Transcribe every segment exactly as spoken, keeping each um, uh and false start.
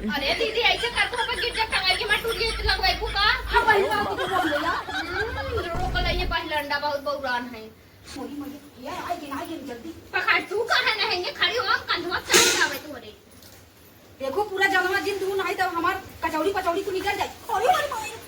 अरे दीदी, ऐसे करके ऊपर गिर जा, टंगाई के मैं टूट गई, तो लगवाई को का? अब वही बात तो बोल ले यार। हम्म, रोको ले, ये पहला अंडा बहुत बौरान है। मोरी मैया, ये आई गिन, आई गिन जल्दी। पकड़, तू कहाँ नहीं है? खड़ी हो, हम कंधवा चढ़ जावे तोरे। देखो, पूरा जलवा जिन दून आई, तब हमार कचौड़ी पचौड़ी को निकल जाए। अरे, अरे, अरे।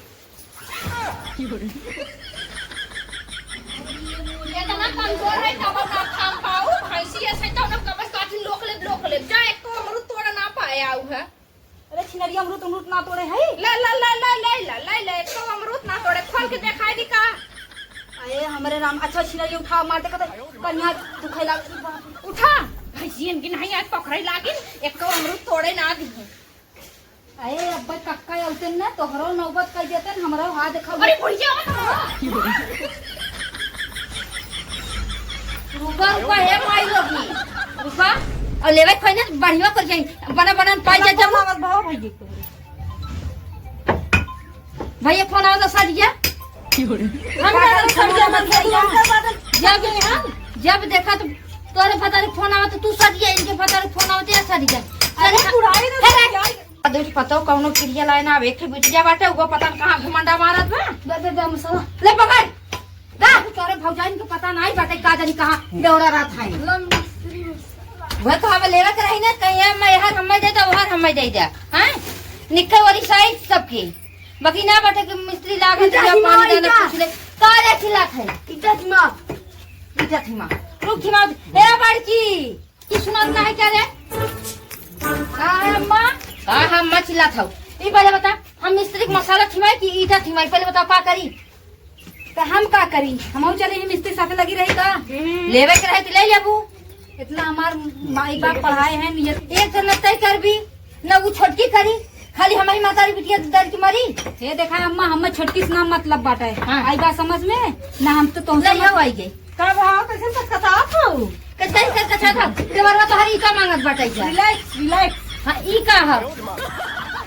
इतना कमजोर है, तब ना खा पाऊ। भैंसी ऐसे तो ना कबस काठी लोक ले, लोक ले। जा, एक तो अमरूद तोड़ा ना पाए आऊ है। अरे छिनरिया, अमरूद, अमरूद ना तोड़े है। ला, ला, ला, ला, ला, ला, ला, ला, एक तो अमरूद ना तोड़े, खोल के दिखाई दी का? अरे हमरे राम, अच्छा छिनरिया उठा, मार दे, कतई कनिया दुखाई लाग। उठा, भैंसियन की नहीं आज पकड़े लागिन, एक तो अमरूद तोड़े ना दी। अरे अब्बे कक्का अउतन ना, तोहरो नौबत कर देतन, हमरो हाथ देखा। अरे बुढ़िया, रुका, रुका, हे माई लोग, रुका। और लेवे खोई ना, बढ़िया कर जाई, बना, बना, पाई जा, जब। आवत भाव भाई जी। भैया, फोन आवत, सरिया। हम ना सरिया, मत सरिया। जब, जब देखा तो तोरे भतारे फोन आवत, तू सरिया, इनके भतारे फोन आवत, या सरिया। अरे, सरिया। बुढ़ाई ना हे रे। सरिया। अरे, पतो कौनो किरिया लाए ना, अब एक ठे बिटिया बाटे, वो पता न कहाँ घुमंडा मारत बा। दे, दे, दे, मसाला। ले पकड़। दा, तोरे भौजाइन के पता नाहीं बाटे, का जानी कहाँ बेवड़ा रहत है। लो, मिस्त्री मसाला। वह तो हमें लेवे के रही ना, कहीं ये मैं हर हमें दे दे, हर हमें दे दे। हैं? निक्के वाली साइड सबके। बाकी ना बाटे कि मिस्त्री लागत ईटा या हिमा, पानी दाना ईटा। पूछ ले। का रे खिलात है? ईटा हिमा। ईटा हिमा। रुक हिमा। ए बड़की, ई सुनात ना है क्या रे? का है अम्मा? का है अम्मा चिल्लात हौ? ई पहले बता, हम मिस्त्री के मसाला थिमाई कि ईटा थिमाई? पहले बताओ का करी? तो हम का करी? हमहू चले ही मिस्त्री साथ लगी रही का? हम्म। लेवे के रहे तो ले लेबू। इतना हमार माई बाप पढ़ाए हैं, ये एक तो न तय करबी, न वो छोटकी करी, खाली हमारी मातारी बिटिया दर की मरी। ये देखा अम्मा, हमें छोटकी से ना मतलब बाटे। हाँ। आई बात समझ में? ना हम तो तुमसे नहीं मत- हो आई गई। का भाव कैसे कचकचात हो? कैसे कचकचात हो? देवरवा तोहरी ई का मांगत बाटे जा? Relax, relax। हाँ, ई का हो?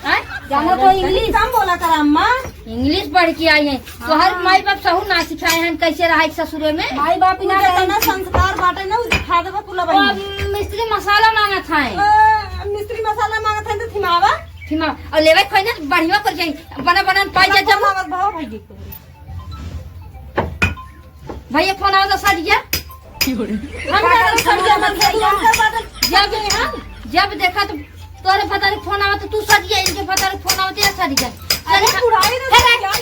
हाँ? जानो तो English। कम बोला कर अम्मा। English पढ़ के आई है। तोहर हाँ। माई बाप सहू ना सिखाए हैं कैसे रहे ससुरे में। माई बाप ना उ जितना रहे। संस्कार बाटे ना, उ सिखा देबो कुल तो बहिनी। अब मिस्त्री मसाला मांगत है। अ, मिस्त्री मसाला मांगत है तो थिमावा। थिमा, और लेवे खोई ना बढ़िया कर जाई। बना बना पाई जा जब। भाव भाई जी। भैया फोन आवत, सरिया। हम ना सरिया, मन सरिया। जब, जब देखा तो तोरे भतारे फोन आवत, तू सरिया, इनके भतारे फोन आवत, या सरिया। अरे बुढ़ाई ना हे रे। सरिया।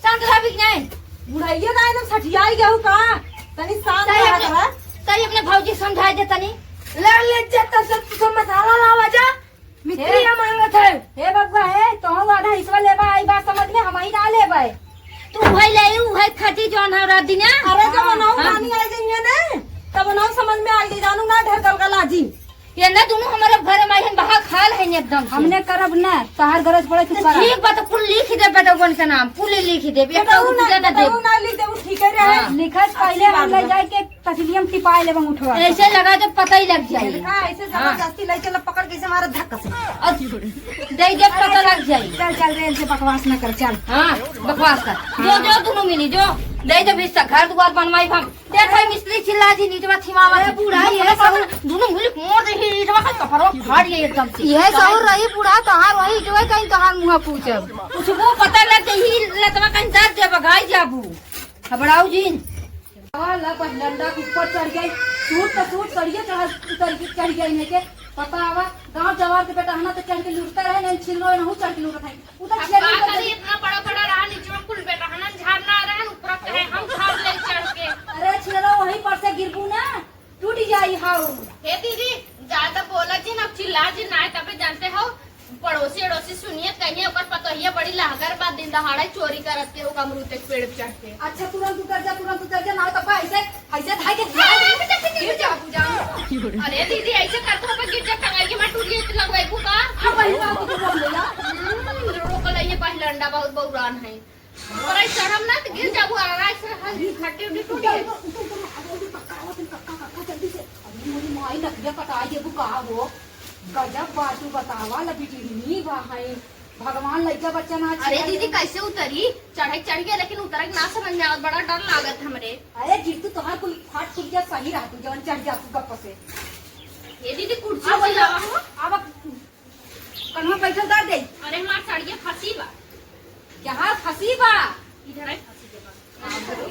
शांत रह भी नहीं। बुढ़ाइया ना एकदम सठियाई गयो का? तनी शांत तई रहा अपने, करा। तई अपने भौजी समझाई दे तनी। ले, ले जा, तब से तू सब मसाला लावा जा। मिस्त्री हे, या मांगत है। हे बबुआ, हे, तोहू आधा हिस्सा लेबा, आई बात समझ में, हमही ना लेबै। तू उहै ले, उहै खटी जौन है रात दिन, हाँ? अरे, जब हाँ, अनाऊ हाँ। नानी आई गई है ना, तब अनाऊ समझ में आई गई, जानू ना, ढेर गलगला जी। ये ना दोनों हमारे घर में आई हैं, बहा खाल हैं एकदम से। हमने करब ना, तोहार गरज पड़े, तू तो करा। ठीक बा, तो कुल लिख दे बेटवन के नाम, कुल लिख दे, एक बेटऊ ठो ना, रुपया ना दे। बेटऊ ना लिख दे, वो ठीक है रहे। हाँ। लिखत पहले अच्छी हम बात ले बा। जाए के तसलियम टिपाए लेबे उठवा। ऐसे लगा तो पता ही लग जाए। देखा, ऐसे हाँ। जबरदस्ती ले चल, पकड़ के ऐसे मारा धक्का से। और दे दे पता लग जाए। चल, चल रे, इनसे बकवास ना कर, चल। हाँ, बकवास कर। जो, हाँ। जो दोनों मिली, जो। दे दे भीसा, घर दुआर बनवाई हम। देख भाई, मिस्त्री चिल्ला जी, नीचवा थिमावा अरे, बूढ़ा, ये सब दोनों मिली मोड़ दे, ही ईटवा का कपड़वा फाड़ गई एकदम से। ये सब रही बूढ़ा, तोहार वही ईटवा कहीं तोहार मुँह पूछब। कुछ वो पता लग जाए, ही लतवा कहीं दर्द दे, बगाई जाबू। घबराऊ जिन। आवा ला बस डंडा के ऊपर चढ़ गई, सूट तो सूट करिए चढ़, उतर के चढ़ गई नहीं के। पता आवा, गाँव जवार के बेटा है ना, तो चढ़ के लुटता रहे, नहीं छिल रहे, नहीं चढ़ के लुटता है। उधर अब छिल का उधर करी, इतना बड़ा बड़ा रहा, नीचे में कुल बेटा है ना, झाड़ ना रहे, ऊपर कहे हम झाड़ ले चढ़ के। अरे छिलरा, वहीं पर से गिरबू ना, टूट जाई हाउ। हे दीदी, ज्यादा बोला जिन, अब चिल्ला जिन, ना तबे जानते हो, पड़ोसी अड़ोसी सुनिए, कहिए ओकर पतोहिया बड़ी लहगर बा, दिन दहाड़े चोरी करत के ओकर अमरूद के पेड़ पे चढ़ के। अच्छा, तुरंत उतर जा, तुरंत उतर जा, ना तो ऐसे, ऐसे धाई के गिर जा, तू जान। अरे दीदी, ऐसे करके ऊपर गिर जा, टंगाई के मैं टूट गई, तो लगवाई को का? अब वही बात तो बोल ले यार। हम्म, रोको ले, ये पहला अंडा बहुत बौरान है। पर ऐसे चढ़म ना तो गिर जाबू, आराम से हल खट्टी उट्टी टूट गई। अरे मोरी माई, नकिया कटाई देबू का हो? गजब बात तू बतावा, लबिटिनी बा है। भगवान लइका बच्चा ना अरे छेड़े। दीदी, कैसे उतरी? चढ़े चढ़ गया, लेकिन उतरे के ना समझ में आवत, बड़ा डर लागत हमरे। अरे जीतू, तोहार कुल फाट फूट गया, सही रहा तू, जवन चढ़ जा तू गप्प से। ये दीदी, कुर्सी अब से लावा हो। अब, कन्हवा बैठल डार दे। अरे, हमार साड़िया फंसी बा। कहाँ फंसी बा? इधर आई फंसी के बा। अरे,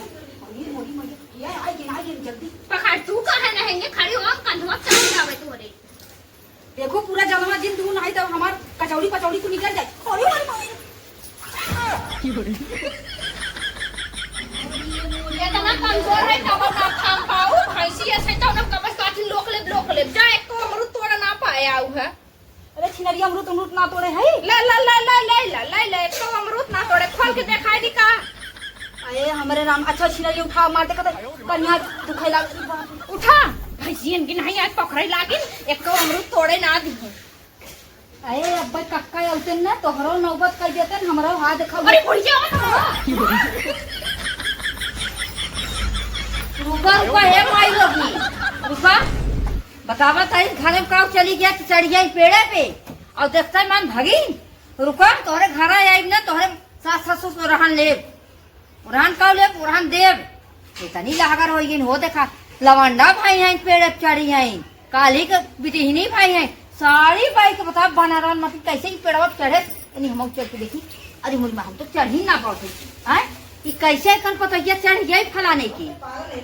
अरे, मोरी मैया, ये आई गिन, आई गिन, जल्दी। पकड़, तू काहे न हेंगे खड़ी हो, हम कंधवा चढ़ जावे तोरे। देखो, पूरा जलवा जिन दून आई, तब हमार कचौड़ी पचौड़ी को निकल जाए। अरे, अरे, अरे। इतना कमजोर है, तब ना थाम पाऊ, भैंसी ऐसे तो ना कबस काठी लोक ले, लोक ले। जा, एक तो अमरूद तोड़ा ना पाए आऊ है। अरे छिनरिया अमरूद, अमरूद ना तोड़े है? ले, ले, ले, एक तो अमरूद ना तोड़े, खोल के देखाई दी का? अरे हमरे राम, अच्छा छिनरिया उठा, मार देखा तो कनिया दुखाई लाग। उठा, भैंसियन की नहीं आज पकड़े लागिन, एक तो अमरूद तोड़े ना दी। अरे अब्बे कक्का अउतन ना, तोहरो नौबत कर देतन, हमरो हाथ देखा। अरे बुढ़िया मत हो। रुका, रुका, हे माई लोगी, रुका। बतावा ताई, घरे में काऊ चली गया तो चढ़ गया ई पेड़े पे, और देखता ही मन भगी। रुका, तोहरे घर आइब ना, तोहरे सास ससुर से ओरहन लेब, ओरहन काऊ लेब, ओरहन देब। इतनी लहगर होई गइन हो, देखा, लवंडा भाई हैं, पेड़े पे चढ़ी हैं, काली के बिटिहनी भाई हैं, साड़ी बाई के बता, बनारन मत कैसे ही पेड़वा पे चढ़े, यानी हम चढ़ के देखी, अरे मुझ में हम तो चढ़ी ना पाते, हैं? कि कैसे कन पतोहिया चढ़ गई फलाने की,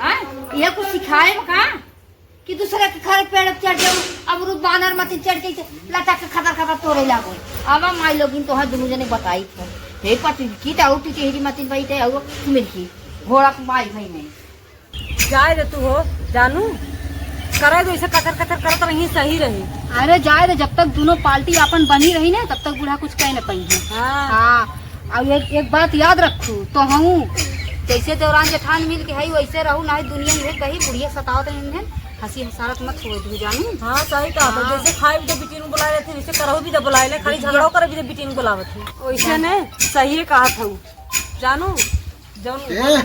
हैं? ये कुछ सिखाए में का? कि दूसरे के घर पेड़ पे चढ़ जाऊ, अमरूद बानर मत चढ़ के लटक के खतर खतर तोड़े लागो। अब माई लोगिन तोहर दुनू जने बताई थे। हे पति की ताऊ टिटहरी मतिन भाई ते आऊ मिलकी घोड़ा के माई भाई नहीं। जाए दे तू हो जानू, करे दो इसे कचर कचर करत रही सही रही। अरे जाए दे, जब तक दोनों पार्टी अपन बनी रही ना तब तक बूढ़ा कुछ कह न पाई है। हाँ। हाँ। और एक, एक बात याद रखू तो हूँ जैसे देवरान जेठान मिल के है वैसे रहू, ना दुनिया में कही बुढ़िया सतावत है इन्हें। हंसी हंसारत मत हुए तू जानू। हाँ, सही कहा था। हाँ। जैसे खाए भी तो बिटिन बुला लेते, वैसे करहु भी तो बुलाए ले, खाली झगड़ो करे भी तो बिटिन बुलावत है। वैसे ने सही कहा था जानू, जौन ए,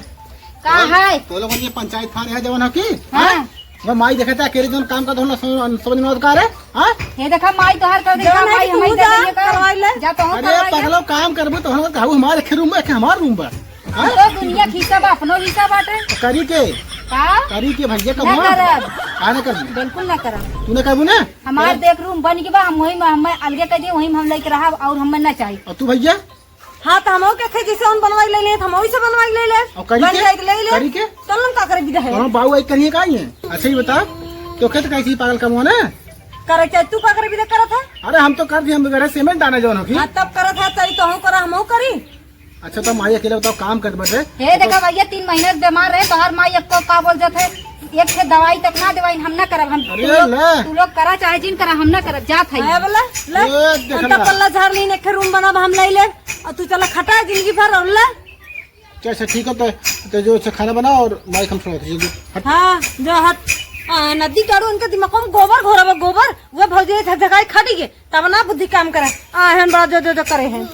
का तो, है? तो लोगन के पंचायत फार है जवन है की? हाँ। हाँ? वो माई देखता अकेले जौन काम करता होला समझ, समझ में आवत का रे? हाँ? ये देखा माई तोहर कर देखा जौन है माई कि हमारी तू जा, दे देगा। करवाई ले। जा तो हम अरे करवाई ले। पगलो काम करबो तो हम कहू हमारे खेरू में कि हमार रूम बा। हाँ? तो दुनिया खीसा बा, अपनो हिस्सा बाटे। करी के? का? करी के भैया ना कबो? करब। का ना करबू? बिल्कुल ना करब। तू ना करबू ना? हमार ए? देख रूम बन के बा, हम वही में, हम अलगे कर दिए, वही में हम लेके रहब और हमें ना चाहिए। और तू भैया? हाँ, तो हमहू के थे जैसे उन बनवाई ले ले, तो हमहू से बनवाई ले ले। और करी बन के? जाए तो ले ले। करी के? तो हम का करे बिदा है? और बाबू आई करिए का ये? अच्छा ही बता, तो कहते कैसी पागल कमवा ना? करे चाहे तू का करे बिदा करत है? अरे हम तो कर दी, हम घर सीमेंट आने जौन होगी। हाँ, तब करत है, तई तो हम करा, हमहू करी। अच्छा, तो माई अकेले बताओ, काम करत बाटे। हे देखा भैया, तीन महीना से बीमार रहे, तोहार माई एको का बोल जात है, एक ठे दवाई तक ना देवाई, हम ना करब, हम अरे तू लोग, ले। तू लोग करा चाहे जिन करा, हम ना करब, जात है। है बोला, ले। ए, देख हम तो ना। पल्ला झाड़ लीन, एक ठे रूम बनाब, हम ले ले, और तू चला खटा जिंदगी भर और ले। अच्छा, अच्छा, ठीक है, तो, तो जो अच्छा खाना बनाओ और माई हम छोड़ दीजिए, हट। हाँ, जो हट, आ, नदी काढ़ो, उनके दिमाग में गोबर घोरबा, गोबर, वो भौजी झकझकाई खटी के, तब ना बुद्धि काम करे, आ, हन बड़ा जो, जो, जो करे हैं।